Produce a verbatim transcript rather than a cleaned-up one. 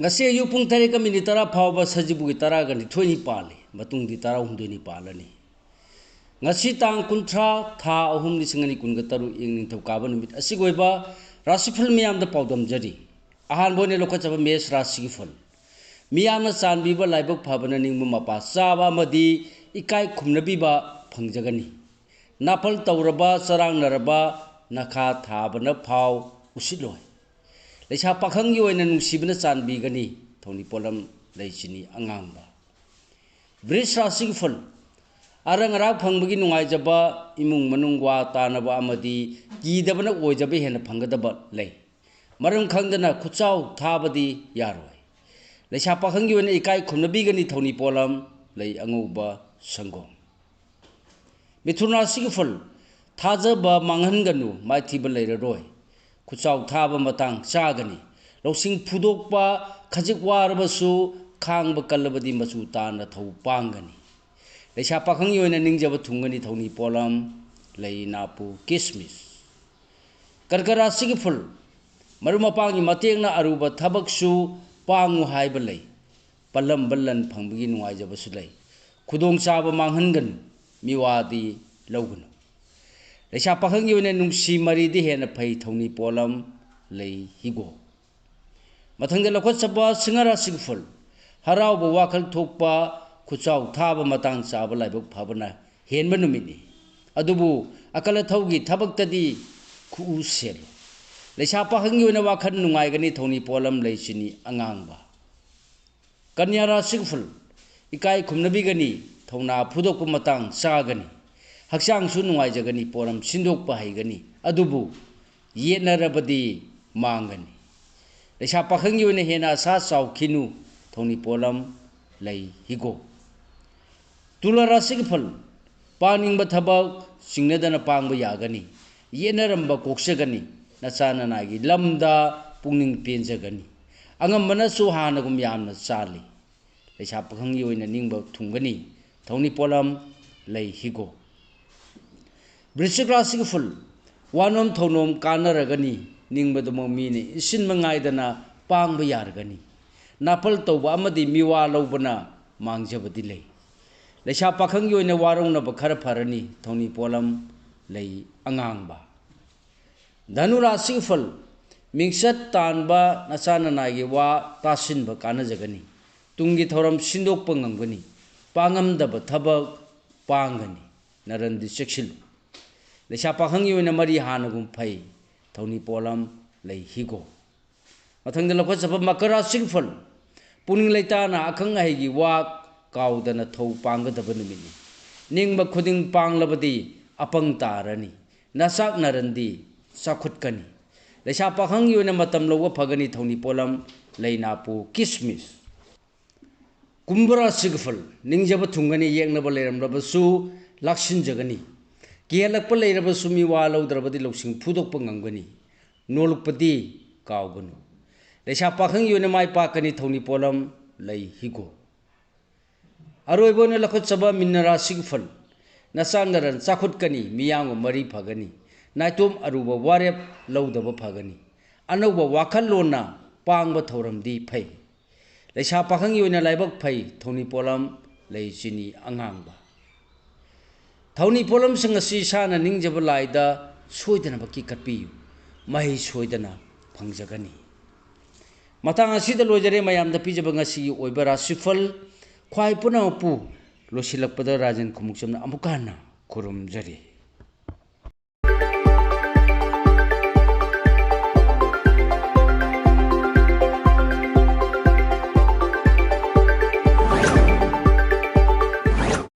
ꯉꯁꯤ ꯑꯌꯨꯛ ꯄꯨꯡ ꯇꯔꯦꯠꯀ ꯃꯤꯅꯤꯠ ꯇꯔꯥ ꯐꯥꯎꯕ ꯁꯖꯤꯕꯨꯒꯤ ꯇꯔꯥꯒ ꯅꯤꯊꯣꯏꯅꯤ ꯄꯥꯜꯂꯤ, ꯃꯇꯨꯡꯗꯤ ꯇꯔꯥꯍꯨꯝꯗꯣꯏꯅꯤ ꯄꯥꯜꯂꯅꯤ꯫ ꯉꯁꯤ ꯇꯥꯡ ꯀꯨꯟꯊ꯭ꯔꯥ, ꯊꯥ ꯑꯍꯨꯝ, ꯂꯤꯁꯤꯡ ꯑꯅꯤ ꯀꯨꯟꯒ ꯇꯔꯨꯛ, ꯏꯪ ꯅꯤꯡꯊꯧꯀꯥꯕ ꯅꯨꯃꯤꯠ ꯑꯁꯤꯒꯤ ꯑꯣꯏꯕ ꯔꯥꯁꯤꯐꯜ ꯃꯤꯌꯥꯝꯗ ꯄꯥꯎꯗꯝꯖꯔꯤ꯫ ꯑꯍꯥꯟꯕ ꯑꯣꯏꯅ ꯂꯧꯈꯠꯆꯕ ꯃꯦꯁ ꯔꯥꯁꯤꯒꯤ ꯐꯜ꯫ ꯃꯤꯌꯥꯝꯅ ꯆꯥꯟꯕꯤꯕ, ꯂꯥꯏꯕꯛ ꯐꯕꯅ ꯅꯤꯡꯕ ꯃꯄꯥ ꯆꯥꯕ ꯑꯃꯗꯤ ꯏꯀꯥꯏ ꯈꯨꯝꯅꯕꯤꯕ ꯐꯪꯖꯒꯅꯤ꯫ ꯅꯥꯐꯜ ꯇꯧꯔꯕ, ꯆꯔꯥꯡꯅꯔꯕ, ꯅꯈꯥ ꯊꯥꯕꯅ ꯐꯥꯎ ꯎꯁꯤꯠꯂꯣꯏ꯫ ꯂꯩꯁꯥ ꯄꯥꯈꯪꯒꯤ ꯑꯣꯏꯅ ꯅꯨꯡꯁꯤꯕꯅ ꯆꯥꯟꯕꯤꯒꯅꯤ꯫ ꯊꯧꯅꯤ ꯄꯣꯠꯂꯝ ꯂꯩꯆꯤꯅꯤ ꯑꯉꯥꯡꯕ꯫ ꯕ꯭ꯔꯤꯖ ꯔꯥꯁꯤꯒꯤ ꯐꯜ꯫ ꯑꯔꯪ ꯑꯔꯥꯛ ꯐꯪꯕꯒꯤ ꯅꯨꯡꯉꯥꯏꯖꯕ, ꯏꯃꯨꯡ ꯃꯅꯨꯡ ꯋꯥ ꯇꯥꯅꯕ ꯑꯃꯗꯤ ꯀꯤꯗꯕꯅ ꯑꯣꯏꯖꯕ ꯍꯦꯟꯅ ꯐꯪꯒꯗꯕ ꯂꯩ꯫ ꯃꯔꯝ ꯈꯪꯗꯅ ꯈꯨꯠꯆꯥꯎ ꯊꯥꯕꯗꯤ ꯌꯥꯔꯣꯏ꯫ ꯂꯩꯁꯥ ꯄꯥꯈꯪꯒꯤ ꯑꯣꯏꯅ ꯏꯀꯥꯏ ꯈꯨꯝꯅꯕꯤꯒꯅꯤ꯫ ꯊꯧꯅꯤ ꯄꯣꯠꯂꯝ ꯂꯩ ꯑꯉꯧꯕ ꯁꯪꯒꯣꯝ꯫ ꯃꯤꯊꯨꯟ ꯔꯥꯁꯤꯒꯤ ꯐꯜ꯫ ꯊꯥꯖꯕ ꯃꯥꯡꯍꯟꯒꯅꯨ, ꯃꯥꯏꯊꯤꯕ ꯂꯩꯔꯔꯣꯏ꯫ ꯈꯨꯠꯆꯥꯎ ꯊꯥꯕ ꯃꯇꯥꯡ ꯆꯥꯒꯅꯤ꯫ ꯂꯧꯁꯤꯡ ꯐꯨꯗꯣꯛꯄ, ꯈꯖꯤꯛ ꯋꯥꯔꯕꯁꯨ ꯈꯥꯡꯕ ꯀꯜꯂꯕꯗꯤ ꯃꯆꯨ ꯇꯥꯅ ꯊꯧ ꯄꯥꯡꯒꯅꯤ꯫ ꯂꯩꯁꯥ ꯄꯥꯈꯪꯒꯤ ꯑꯣꯏꯅ ꯅꯤꯡꯖꯕ ꯊꯨꯡꯒꯅꯤ꯫ ꯊꯧꯅꯤ ꯄꯣꯠꯂꯝ ꯂꯩ ꯅꯥꯄꯨ ꯀꯤꯁꯃꯤꯁ꯫ ꯀꯔꯀ ꯔꯥꯁꯤꯒꯤ ꯐꯜ꯫ ꯃꯔꯨꯞ ꯃꯄꯥꯡꯒꯤ ꯃꯇꯦꯡꯅ ꯑꯔꯨꯕ ꯊꯕꯛꯁꯨ ꯄꯥꯡꯉꯨ ꯍꯥꯏꯕ ꯂꯩ꯫ ꯄꯜꯂꯝꯕ ꯂꯟ ꯐꯪꯕꯒꯤ ꯅꯨꯡꯉꯥꯏꯖꯕꯁꯨ ꯂꯩ꯫ ꯈꯨꯗꯣꯡꯆꯥꯕ ꯃꯥꯡꯍꯟꯒꯅꯨ, ꯃꯤꯋꯥꯗꯤ ꯂꯧꯒꯅꯨ꯫ ꯂꯩꯁꯥ ꯄꯥꯈꯪꯒꯤ ꯑꯣꯏꯅ ꯅꯨꯡꯁꯤ ꯃꯔꯤꯗꯤ ꯍꯦꯟꯅ ꯐꯩ꯫ ꯊꯧꯅꯤ ꯄꯣꯠꯂꯝ ꯂꯩ ꯍꯤꯒꯣꯛ꯫ ꯃꯊꯪꯗ ꯂꯧꯈꯠꯆꯕ ꯁꯤꯡꯍ ꯔꯥꯁꯤꯒꯤ ꯐꯜ꯫ ꯍꯔꯥꯎꯕ ꯋꯥꯈꯜ ꯊꯣꯛꯄ, ꯈꯨꯠꯆꯥꯎ ꯊꯥꯕ ꯃꯇꯥꯡ ꯆꯥꯕ ꯂꯥꯏꯕꯛ ꯐꯕꯅ ꯍꯦꯟꯕ ꯅꯨꯃꯤꯠꯅꯤ꯫ ꯑꯗꯨꯕꯨ ꯑꯀꯜ ꯑꯊꯧꯒꯤ ꯊꯕꯛꯇꯗꯤ ꯈꯨꯎ ꯁꯦꯜꯂꯨ꯫ ꯂꯩꯁꯥ ꯄꯥꯈꯪꯒꯤ ꯑꯣꯏꯅ ꯋꯥꯈꯜ ꯅꯨꯡꯉꯥꯏꯒꯅꯤ꯫ ꯊꯧꯅꯤ ꯄꯣꯠꯂꯝ ꯂꯩꯆꯤꯅꯤ ꯑꯉꯥꯡꯕ꯫ ꯀꯟꯌꯥ ꯔꯥꯁꯤꯒꯤ ꯐꯜ꯫ ꯏꯀꯥꯏ ꯈꯨꯝꯅꯕꯤꯒꯅꯤ, ꯊꯧꯅꯥ ꯐꯨꯗꯣꯛꯄ ꯃꯇꯥꯡ ꯆꯥꯒꯅꯤ꯫ ꯍꯛꯆꯥꯡꯁꯨ ꯅꯨꯡꯉꯥꯏꯖꯒꯅꯤ, ꯄꯣꯠꯂꯝ ꯁꯤꯟꯗꯣꯛꯄ ꯍꯩꯒꯅꯤ꯫ ꯑꯗꯨꯕꯨ ꯌꯦꯠꯅꯔꯕꯗꯤ ꯃꯥꯡꯒꯅꯤ꯫ ꯂꯩꯁꯥ ꯄꯥꯈꯪꯒꯤ ꯑꯣꯏꯅ ꯍꯦꯟꯅ ꯑꯁꯥ ꯆꯥꯎꯈꯤꯅꯨ꯫ ꯊꯧꯅꯤ ꯄꯣꯠꯂꯝ ꯂꯩ ꯍꯤꯒꯣꯛ꯫ ꯇꯨꯂꯥ ꯔꯥꯁꯤꯒꯤ ꯐꯜ꯫ ꯄꯥꯡꯅꯤꯡꯕ ꯊꯕꯛ ꯆꯤꯡꯅꯗꯅ ꯄꯥꯡꯕ ꯌꯥꯒꯅꯤ꯫ ꯌꯦꯠꯅꯔꯝꯕ ꯀꯣꯛꯆꯒꯅꯤ꯫ ꯅꯆꯥ ꯅꯅꯥꯏꯒꯤ ꯂꯝꯗ ꯄꯨꯛꯅꯤꯡ ꯄꯦꯟꯖꯒꯅꯤ꯫ ꯑꯉꯝꯕꯅꯁꯨ ꯍꯥꯟꯅꯒꯨꯝ ꯌꯥꯝꯅ ꯆꯥꯜꯂꯤ꯫ ꯂꯩꯁꯥ ꯄꯥꯈꯪꯒꯤ ꯑꯣꯏꯅ ꯅꯤꯡꯕ ꯊꯨꯡꯒꯅꯤ꯫ ꯊꯧꯅꯤ ꯄꯣꯠꯂꯝ ꯂꯩ ꯍꯤꯒꯣꯛ꯫ ꯕ꯭ꯔꯤꯁꯤꯛ ꯔꯥꯁꯤꯒꯤ ꯐꯜ꯫ ꯋꯥꯅꯣꯝ ꯊꯧꯅꯣꯝ ꯀꯥꯟꯅꯔꯒꯅꯤ꯫ ꯅꯤꯡꯕꯗꯨꯃꯛ ꯃꯤꯅ ꯏꯟꯁꯤꯟꯕ ꯉꯥꯏꯗꯅ ꯄꯥꯡꯕ ꯌꯥꯔꯒꯅꯤ꯫ ꯅꯥꯄꯜ ꯇꯧꯕ ꯑꯃꯗꯤ ꯃꯤꯋꯥ ꯂꯧꯕꯅ ꯃꯥꯡꯖꯕꯗꯤ ꯂꯩ꯫ ꯂꯩꯁꯥ ꯄꯥꯈꯪꯒꯤ ꯑꯣꯏꯅ ꯋꯥꯔꯧꯅꯕ ꯈꯔ ꯐꯔꯅꯤ꯫ ꯊꯧꯅꯤ ꯄꯣꯠꯂꯝ ꯂꯩ ꯑꯉꯥꯡꯕ꯫ ꯙꯅꯨ ꯔꯥꯁꯤꯒꯤ ꯐꯜ, ꯃꯤꯡꯆꯠ ꯇꯥꯟꯕ ꯅꯆꯥ ꯅꯅꯥꯏꯒꯤ ꯋꯥ ꯇꯥꯁꯤꯟꯕ ꯀꯥꯟꯅꯖꯒꯅꯤ꯫ ꯇꯨꯡꯒꯤ ꯊꯧꯔꯝ ꯁꯤꯟꯗꯣꯛꯄ ꯉꯝꯒꯅꯤ꯫ ꯄꯥꯡꯉꯝꯗꯕ ꯊꯕꯛ ꯄꯥꯡꯒꯅꯤ꯫ ꯅꯔꯟꯗꯤ ꯆꯦꯛꯁꯤꯜꯂꯨ꯫ ꯂꯩꯁꯥ ꯄꯥꯈꯪꯒꯤ ꯑꯣꯏꯅ ꯃꯔꯤ ꯍꯥꯟꯅꯒꯨꯝ ꯐꯩ꯫ ꯊꯧꯅꯤ ꯄꯣꯠꯂꯝ ꯂꯩ ꯍꯤꯒꯣꯛ꯫ ꯃꯊꯪꯗ ꯂꯧꯈꯠꯆꯕ ꯃꯀꯔ ꯔꯥꯁꯤꯒꯤ ꯐꯜ꯫ ꯄꯨꯛꯅꯤꯡ ꯂꯩꯇꯥꯅ ꯑꯈꯪ ꯑꯍꯩꯒꯤ ꯋꯥ ꯀꯥꯎꯗꯅ ꯊꯧ ꯄꯥꯡꯒꯗꯕ ꯅꯨꯃꯤꯠꯅꯤ꯫ ꯅꯤꯡꯕ ꯈꯨꯗꯤꯡ ꯄꯥꯡꯂꯕꯗꯤ ꯑꯄꯪ ꯇꯥꯔꯅꯤ꯫ ꯅꯆꯥꯛ ꯅꯔꯟꯗꯤ ꯆꯥꯎꯈꯠꯀꯅꯤ꯫ ꯂꯩꯁꯥ ꯄꯥꯈꯪꯒꯤ ꯑꯣꯏꯅ ꯃꯇꯝ ꯂꯧꯕ ꯐꯒꯅꯤ꯫ ꯊꯧꯅꯤ ꯄꯣꯠꯂꯝ ꯂꯩꯅꯥꯄꯨ ꯀꯤꯁꯃꯤꯁ꯫ ꯀꯨꯝꯚ ꯔꯥꯁꯤꯒꯤ ꯐꯜ, ꯅꯤꯡꯖꯕ ꯊꯨꯡꯒꯅꯤ꯫ ꯌꯦꯛꯅꯕ ꯂꯩꯔꯝꯂꯕꯁꯨ ꯂꯥꯛꯁꯤꯟꯖꯒꯅꯤ꯫ ꯀꯤꯍꯜꯂꯛꯄ ꯂꯩꯔꯕꯁꯨ ꯃꯤꯋꯥ ꯂꯧꯗ꯭ꯔꯕꯗꯤ ꯂꯧꯁꯤꯡ ꯐꯨꯗꯣꯛꯄ ꯉꯝꯒꯅꯤ꯫ ꯅꯣꯂꯨꯛꯄꯗꯤ ꯀꯥꯎꯒꯅꯨ꯫ ꯂꯩꯁꯥ ꯄꯥꯈꯪꯒꯤ ꯑꯣꯏꯅ ꯃꯥꯏ ꯄꯥꯛꯀꯅꯤ꯫ ꯊꯧꯅꯤ ꯄꯣꯠꯂꯝ ꯂꯩ ꯍꯤꯒꯣꯛ꯫ ꯑꯔꯣꯏꯕ ꯑꯣꯏꯅ ꯂꯧꯈꯠꯆꯕ ꯃꯤꯟꯅ ꯔꯥꯁꯤꯒꯤ ꯐꯜ꯫ ꯅꯆꯥꯛ ꯅꯔꯟ ꯆꯥꯎꯈꯠꯀꯅꯤ, ꯃꯤꯌꯥꯝꯒ ꯃꯔꯤ ꯐꯒꯅꯤ꯫ ꯅꯥꯏꯇꯣꯝ ꯑꯔꯨꯕ ꯋꯥꯔꯦꯞ ꯂꯧꯗꯕ ꯐꯒꯅꯤ꯫ ꯑꯅꯧꯕ ꯋꯥꯈꯜꯂꯣꯟꯅ ꯄꯥꯡꯕ ꯊꯧꯔꯝꯗꯤ ꯐꯩ꯫ ꯂꯩꯁꯥ ꯄꯥꯈꯪꯒꯤ ꯑꯣꯏꯅ ꯂꯥꯏꯕꯛ ꯐꯩ꯫ ꯊꯧꯅꯤ ꯄꯣꯠꯂꯝ ꯂꯩ ꯆꯤꯅꯤ ꯑꯉꯥꯡꯕ꯫ ꯊꯧꯅꯤ ꯄꯣꯠꯂꯝꯁꯤꯡ ꯑꯁꯤ ꯏꯁꯥꯅ ꯅꯤꯡꯖꯕ ꯂꯥꯏꯗ ꯁꯣꯏꯗꯅꯃꯛꯀꯤ ꯀꯠꯄꯤꯌꯨ꯫ ꯃꯍꯩ ꯁꯣꯏꯗꯅ ꯐꯪꯖꯒꯅꯤ꯫ ꯃꯇꯥꯡ ꯑꯁꯤꯗ ꯂꯣꯏꯖꯔꯦ ꯃꯌꯥꯝꯗ ꯄꯤꯖꯕ ꯉꯁꯤꯒꯤ ꯑꯣꯏꯕ ꯔꯥꯁꯤꯐꯜ꯫ ꯈ꯭ꯋꯥꯏ ꯄꯨꯝꯅꯃꯛꯄꯨ ꯂꯣꯏꯁꯤꯜꯂꯛꯄꯗ ꯔꯥꯖꯦꯟ ꯈꯨꯃꯨꯛꯆꯝꯅ ꯑꯃꯨꯛꯀ ꯍꯟꯅ ꯈꯨꯔꯨꯝꯖꯔꯤ꯫